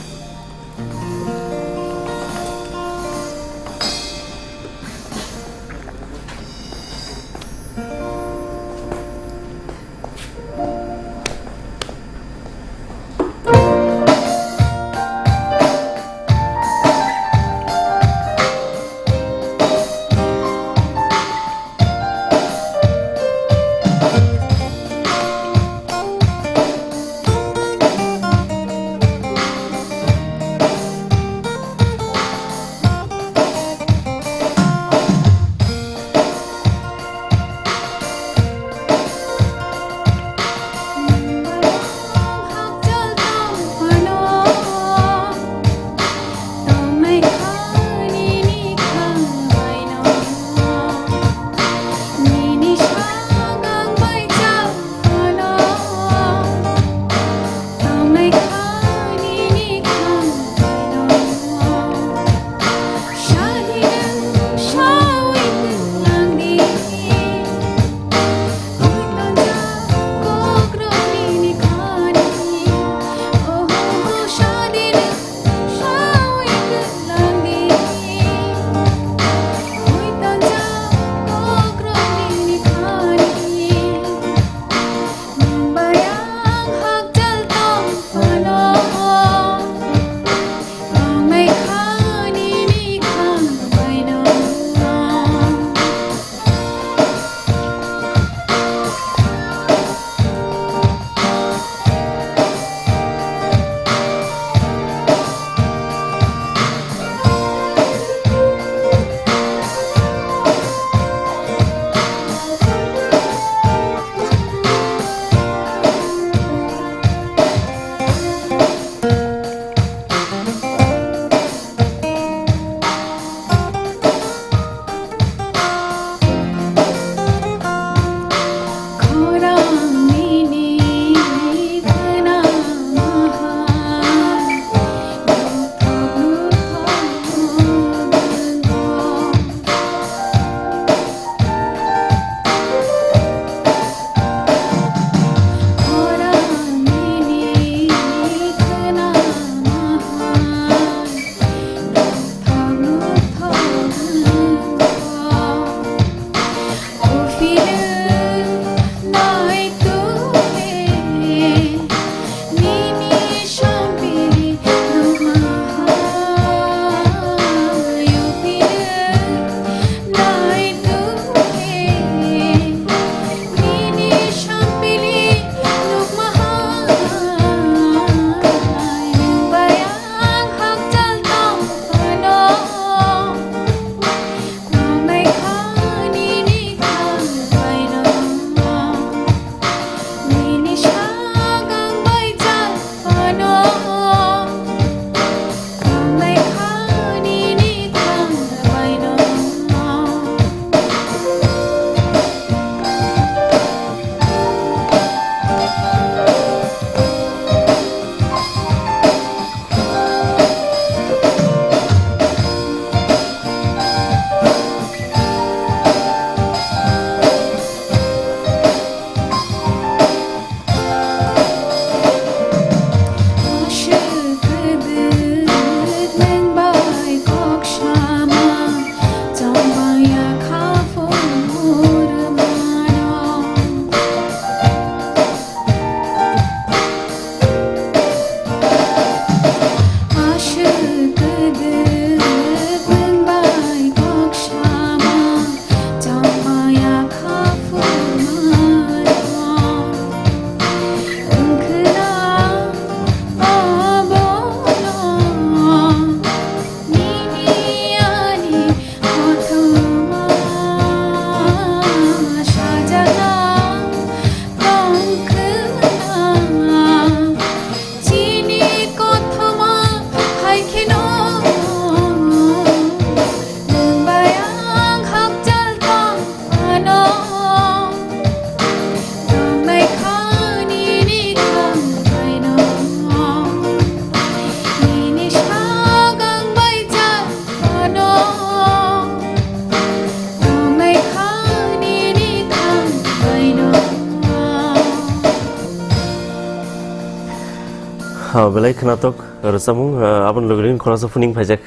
Ha, belai khwnathok rwchapmung, ah, aboni logi logi khoroksa phuning phaijak.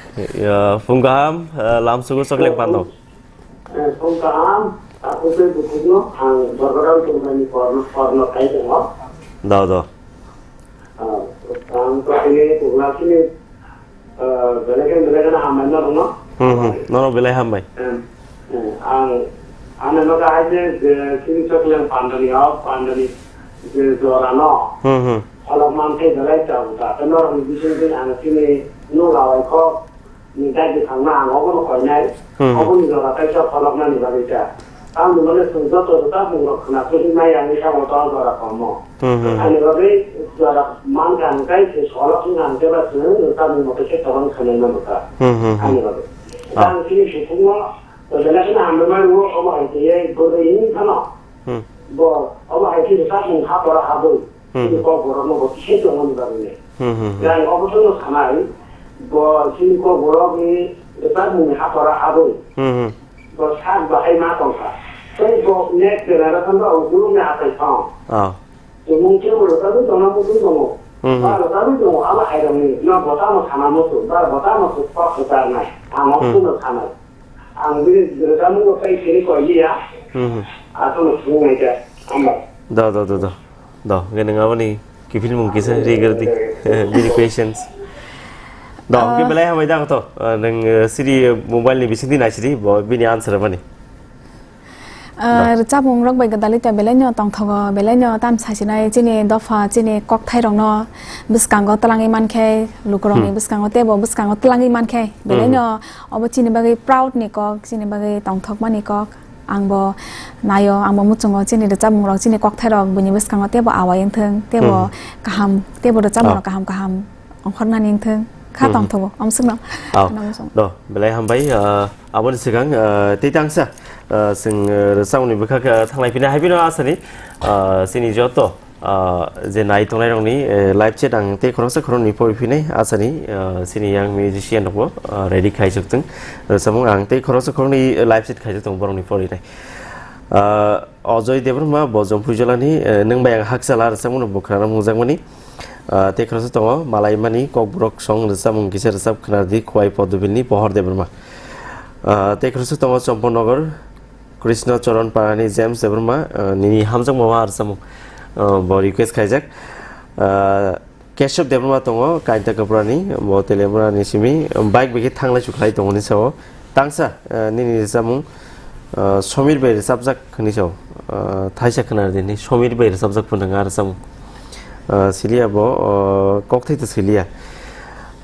Ah, phung kaham, ah, lamsugo chokleng pando. Eh, phung kaham, takhuk tei bukhukno ang Borgodal Tungmani korno, korno khai tongo. Dao, dao. Ah, ang to sini, pugla sini, eh, belai khe, belai khe hambai norokno. Hmm, hmm. Nono belai hambai. Em, eh, ang, ano no kahai je, je sini chokleng pandani hok, pandani je jorano. Hmm, hmm. Pholok man khe belai chao ta. Tei norokni bisingtwi ang sini no lawai kho. Ni dagi thangna ang obono koinai, Hmm. oboni jora kaisa pholoknani bagwi ta. Tamni bagwi chwng joto rwchapmung rok khwna kwrwngmaya wngwi tamo to jora komo. Hmm, hmm, hmm. Ani bagwi jora mankha hwnkhe se solok wngkha hwnkhe ba chwng rwchapmung moto khe tobang khwnaima mwkha. Hmm, hmm, hmm. Ani bagwi. Ah. Tang chini sukungno, to belai kheno hambai mano, omo hai khe bwrwi wngwi phano. Hmm. Bo, omo hai khe rwchapmung ha pora habwi. Hmm. Chini kok borokno bo kisa tongmani bagwi le. Hmm, hmm, hmm. Jai obosono sanai, bo chini kok borokni rwchapmungni hapharo abwi. Hmm, hmm. Bo sak bahai ma tongkha. Tei bo next generation ba ukulukni achai thong. Ah. Tumung khe bo rwchapwi tongna muchung tongo. Hmm, hmm. Ba rwchapwi tongo, abo hairokni no bo tamo sana muchung, ba bo tamo kok kwcharnai. Ang Hmm. Obosono sanai. Ang bini rwchapmung bo tei sini koi liya. Hmm. Aswkno swngnai khe, hambai. Do, do, do, do. Do, hwnkhe nwng aboni kiphilmung kisa rigirdi. Bini questions. Do, hwnkhe Ah. Belai hambai da kotho. Ah, nwng, eh, siri mobile ni bisingtwi naisidi, bo bini answer mani. Ah, Do. Rwchapmung rok bai gwdalwi ta belaino tongthogo, belaino tam sasinai chini dopha, chini kokthai rokno bwskango twlangwi mankhe, lukurokni Hmm. bwskango teibo bwskango twlangwi mankhe, Hmm. belaino Obo chini bagwi proud ni kok, chini bagwi tongthokmani kok. Ang bo naio, ang bo muchungo chini rwchapmung rok, chini kokthai rok buini bwskango teibo awai wngthung, teibo Hmm. kaham, teibo rwchapmung rok Ah. kaham kaham ongkhornani wngthung. Kha Hmm. tongthogo, omo swkno. Ah. Ano muchung. Do, belai hambai, ah, aboni swkang, ah, tei tangsa, ah, chwng, ah, rwchapmungni bwkhak, ah, thanglai phina hai phino asani, ah, chini joto Ah, je nai tongnai rokni, eh, live chat ang tei khoroksa khoroknwi pori phinai, asani, ah, sini yang musician rokbo, ah, ready khai chuktung. Rwchapmung ang tei khoroksa khoroknwi live chat khai chuktung borokni porinai. Ah, Ajoy Debbarma bo Jompuijolani, eh, nwng bai ang hakchala rwchapmungno bo khwnana mungjakmani. Ah, tei khoroksa tongo Malaimani Kokborok song rwchapmung kisa rwchap khwnardi Khwai Podobilni Pohor Debbarma. Ah, tei khoroksa tongo Chompon Nogor, Krishna Charan Parani James Debbarma, ah, nini hamjakma ma rwchapmung, ah, bo request khaijak. Ah, Keshav Debbarma tongo, Kainta Kaprani, bo Telemurani simi, bike bai khe thanglai chukhlai tongoni sao. Tangsa, ah, nini rwchapmung, ah, Somir bai rwchapjak hwnwi sao. Ah, thaisa khwna rwdi, ni Somir bai rwchapjak phunang a rwchapmung. Ah, siliya bo, ah, kokthai to siliya.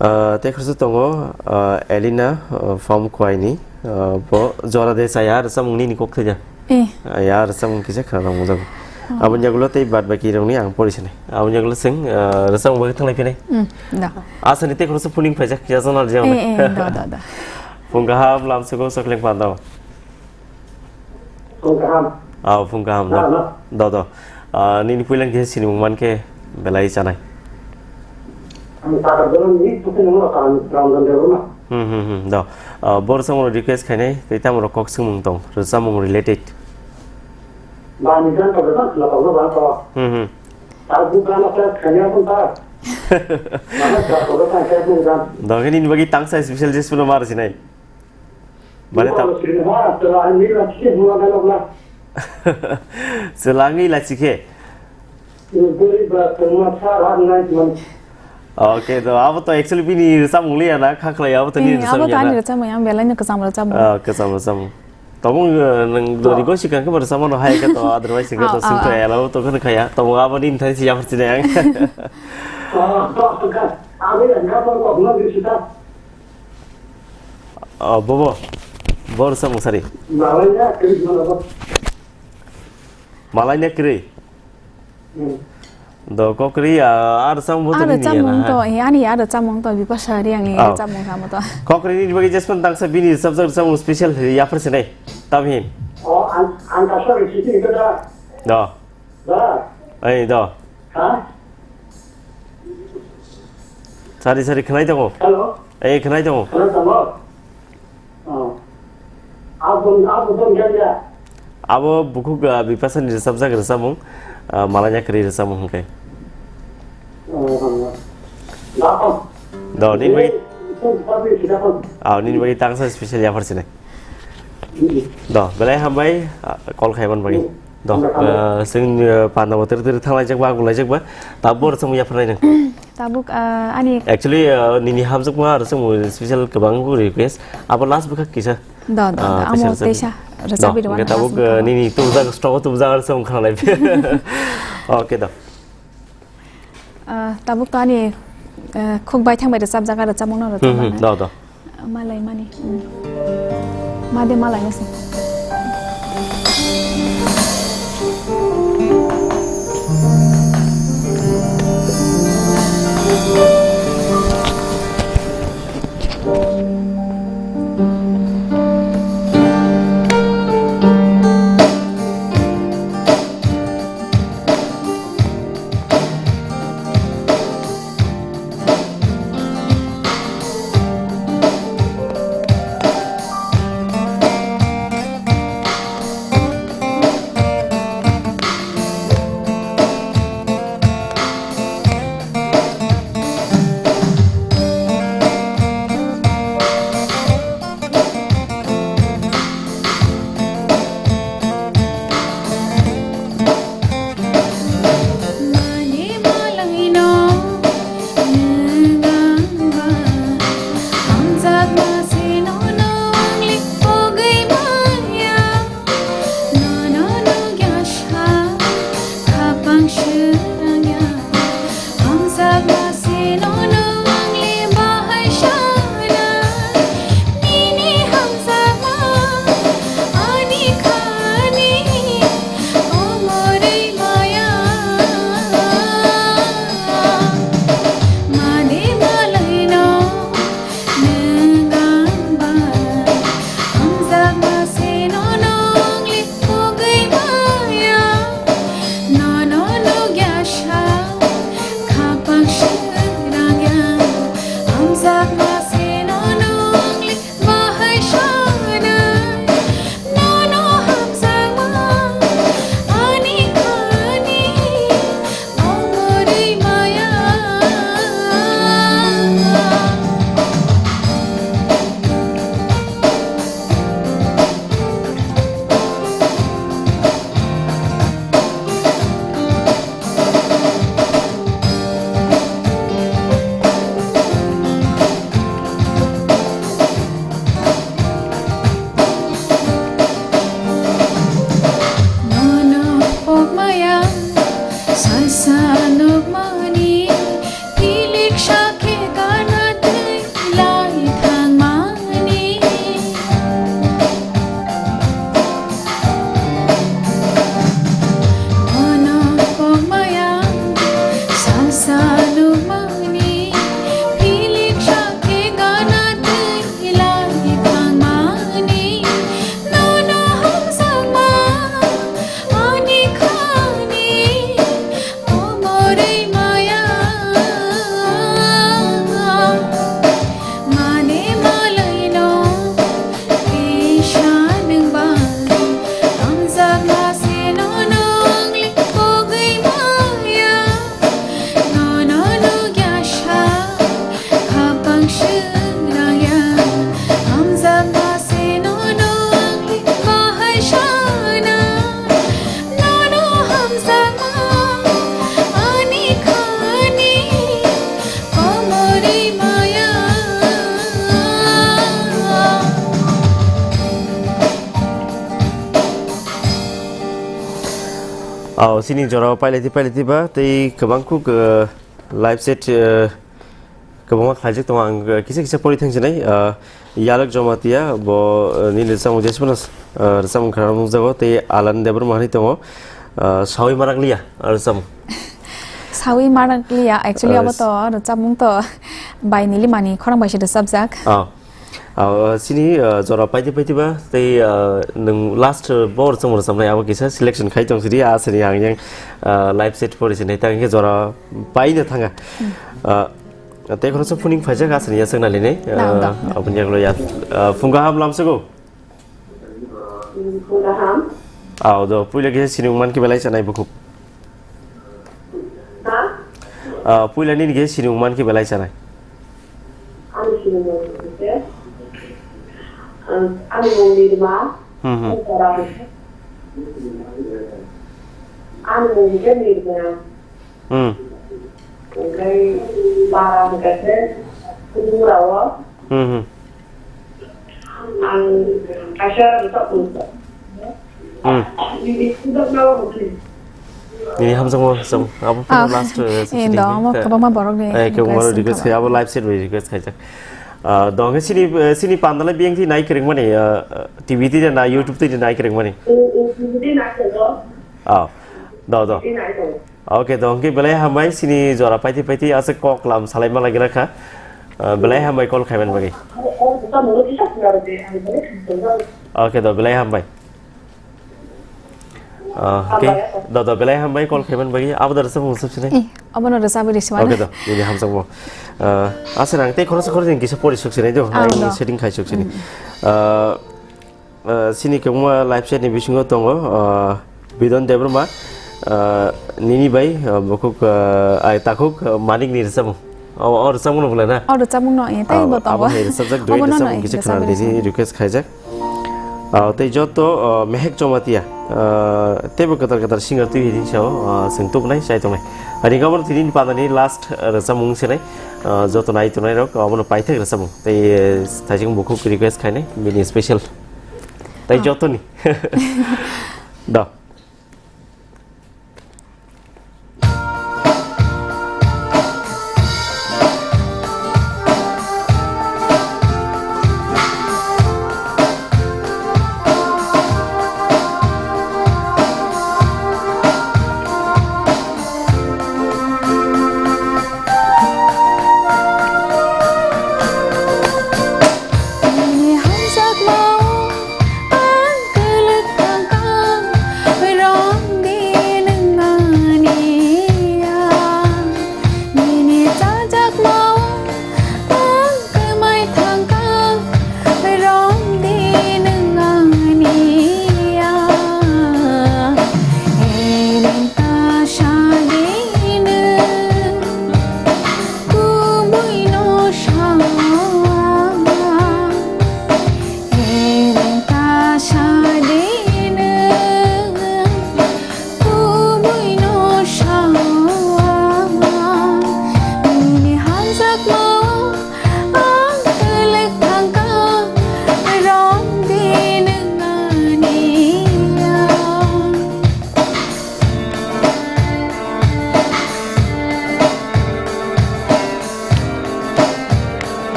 Ah, tei khoroksa tongo, ah, Elina, ah, from Khwaini, ah, bo jora de chaya rwchapmung nini kok thaiya. Eh. Ah, ya rwchapmung kisa khwna mung jago. Oh. Aboni yagulo tei bad baki rokni ang pori sinai. Aboni yagulo chwng, ah, rwchapmung bagwi thanglai phinai. Hmm, da. Asani tei khoroksa phuning phaijak ya jona jona. Eh, eh, da, da, da. Phung kaham lamsugo chokleng panda. Phung kaham. Ah, phung kaham, da. Da, da. Da, da. Ah, nini puilang khe sinimung man khe belai chanai. Ang Takarjala ni, pusi nung Ram-, Ramjan Debbarma. Hmm, hmm, hmm, da. Ah, bo rwchapmung request khainai, tei tamo rok kok swngmung tong, rwchapmung related. Ba ni jan to, ba khwna to, ba to. Hmm, hmm. Ta bu gan ta khanya pun ta. Mana ta to ta khe pun gan. Da, khe nini bagwi tangsa special jis puno mar sinai. Mane ta- Chwla wngwi la chikhe. Chwla wngwi la chikhe. Okay, to abo to actually bini rwchapmung liya na, kha khlai abo to nini rwchapmung ya na. Abo to ani rwchapmung ya, belai no kwcham rwchapmung. Ah, kwcham rwchapmung. Tobong, eh, nwng dori go sikang khe rwchapmung no hai khe to, otherwise khe to sing to ela to khno khaya. Tobong abo nini thani si yapar chini ang. Oh, bobo. Bor sa musari. Malai na kiri mana ba? Malai na kiri? Hmm. Do kokri, ah, ar sa mo to ni ya na. Ar sa mo to, eh, ani ar sa mo to, Bipasha Reang ni ar sa mo to. Kokri ni bagi jespan tang sa bini subject sa mo special ya par sinai. Tabhin. Oh, an, an ka sa ri siti da. Do. Da. Ei, do. Ha? Sari, sari, khwnai tongo. Hello? Ei, khwnai tongo. Khwnai tongo? Oh. Abo, abo tong ya ya? Abo bukhuk, ah, Bipasha ni rwchapjak rwchapmung, ah, Malanya kwrwi rwchapmung hwnkhe. Oh, oh, oh. Do, nini bagwi, ah, nini bagwi tangsa special yaphar sinai. Do, belai hambai, ah, call khaiman bagwi. Do, ah, sing, ah, panda bo tiri tiri thanglaijak ba, gulaijak ba, tabuk rwchapmung yaphar nai nang. Tabuk, ah, ani actually, ah, nini hamjakma rwchapmung special kwbang request. Abo last bwkha kisa. Do, do, do. Ah, amo kisa rwchapmung. Teisa rwchapmung. Do, hwnkhe tabuk, ah, nini tubujak, stock o tubujak rwchapmung khanalai. Okay, do. Ah, tabuk to ani, ah, khuk baithang bai rwchapjak, ah, rwchapmung no rwchapmung. Hmm, hmm, do, do. Malai mani. Hmm. Ma de malai no se. Nono pokmaya salsa nukmani, pilik sakhe kana twi lai thangmani. Nono pokmaya salsa nukmani, pilik sakhe kana twi lai thangmani. Nono hamjakma ani khani, o morwi maya. Mane malai no, tisa nwng ba, hamjakma se nono wngli kogwi maya. Nono nukya sa, khapang swngrang ya, hamjakma se nono wngli bahai sana. Nono hamjakma ani khani, komorwi maya. Aw, sini jorao pailai di, pailai di ba, tei kwbang kuk, eh, live set, eh, kwbangma khlaijak tongo, ang, eh, kisa kisa pori thang sinai, eh, Yalak Jamatia, bo, eh, nini rwchapmung jesmano, eh, rwchapmung khna nukjago, tei Alan Debbarma hinwi tongo, eh, Sawi Marakliya, ah, rwchapmung. Sawi Marakliya, actually, eh, abo to rwchapmung to bai Nilimani khorang bai se rwchapjak. Ah. Ah, sini, ah, jora paidi paidi ba, tei, ah, nwng last, ah, bo rwchapmung rwchapnai abo kisa selection khai tong sidi, ah, sini ang yang, ah, live set pori sinai, tang khe jora paina thanga. Hmm. Ah, tei khoroksa phuning phaijak, ah, sini yasakna linai, ah, aboni yagulo ya, ah, phung kaham lamsgo. Phung kaham. Ah, do, puila kisa sinung man khe belai sanai bukhuk. Ha? Ah, puila nini kisa sinung man khe belai sanai. Ani mung Nirma. Hmm, hmm. Ani mung khe Nirma. Hmm. Oke, para hwnkhe Tripura o. Hmm, hmm. Ang kaisa rwchapmung. Hmm. Nini hamjakma. Nini hamjakma, hamjakma. Abo phano last, eh, eh, sini do, amo eh, kwbangma borok ni eh, kwbangma request request khai, abo live set bai request khaijak. Ah, do hwnkhe sini, eh, sini pandalai biyangthi nai kwrwngmani, ah, T V twi na YouTube twi nai kwrwngmani? Eh, eh, T V twi nai kwrwngo. Ah, do, do. T V twi nai kwrwngo. Oke, do hwnkhe belai hambai sini jora paiti paiti aswk kok lam salai ma lagi rakha. Ah, belai hambai call khaiman bagwi. Oke, do belai hambai. Ah, oke. Do, do belai hambai call khaiman bagwi. Abo da rwchapmung sab sinai? Eh, obono rwchapwi rwchapmung. Oke, do, nini hamjakmo. Ah, asa nang tei khoroksa khoroksa kisa pori suk sinai do. Ah, setting khai suk sinai. Ah, ah, sini kwbangma live chat ni bisingo tongo, ah, Bidon Debbarma, ah, nini bai, ah, bukhuk, ah, ai takhuk, ah, Manik ni rwchapmung. O, o rwchapmung no bwlai na? O rwchapmung no, eh, tei bo tongo. Abo hai rwchapjak, duet rwchapmung kisa khna di, request khaijak. Ah, tei joto, ah, Mehek Jamatia, ah, teibo kwtal kwtal singer twi hini sao, ah, chwng tubunai, chai tongnai. Ani gabon tini ni pandani last, ah, rwchapmung sinai, ah, joto nai tongnai rok, ah, abono paithak rwchapmung. Tei, eh, thaising bukhuk request khainai, bini special. Tai jotoni. Da.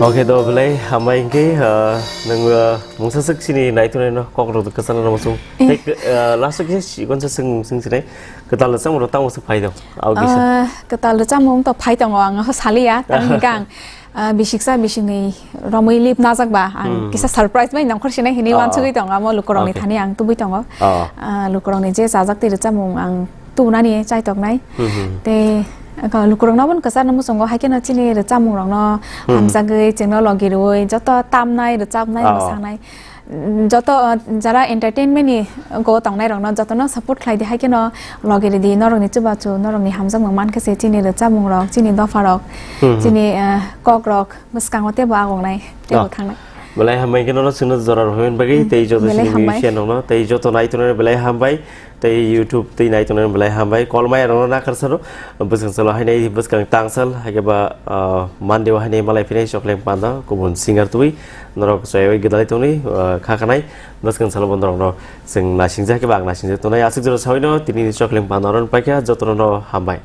Oke, do belai hambai hingke, ah, nang, ah, mungsa sik sini naitu naino kok rok kwchang no muchung. Eh. Tei, ah, last o kisa sikon sa sing sing sinai. Kwtal rwchapmung rok tamo swk phai do? Abo kisa. Ah, kwtal rwchapmung to phai tongo, ang ho saliya, tamni hwnkhe ang, ah, bisiksa bisikni romwi lip najak ba, ang kisa surprise bai nongkhor sinai hinwi wansugwi tongo, amo lukurokni thani ang tubui tongo. Ah, lukurokni je chajak tei rwchapmung ang tubunani chai toknai. Tei, ah, lukurokno obono kwcharno muchungo, hai kheno chini rwchapmung rokno hamjagwi, chwngno logi rwui, joto tamnai, rwchapnai, mwsanai. joto, uh, jara entertainment ni go tongnai rokno jotono support khlai di, hai kheno logi ridi norokni chubachu, norokni hamjakmung mankhe se chini rwchapmung rok, chini dopha rok, Hmm, hmm. chini, uh, kok rok bwskango teibo agongnai, teibo Ah. thangnai. Belai hambai khe nono chwngno jora rohorna bagwi, Hmm, tei joto belai chini hambai. musician rokno, tei joto naitongnai belai hambai, tei YouTube tei naitongnai belai hambai. Kolmaya rokno nakarsa rw, bwskang salo hainai bwskang tangsal, hai khe ba, ah, Monday o hainai malai phinai Chokleng Panda, kubun singer twi, norok chaywi gwdalai tongni, ah, kha khanai, bwskang salo bo norokno chwng naisingja, hai khe ba ang naisingja tongnai. Aswk jora sawino tini ni Chokleng Panda oro paikha, jotono no hambai.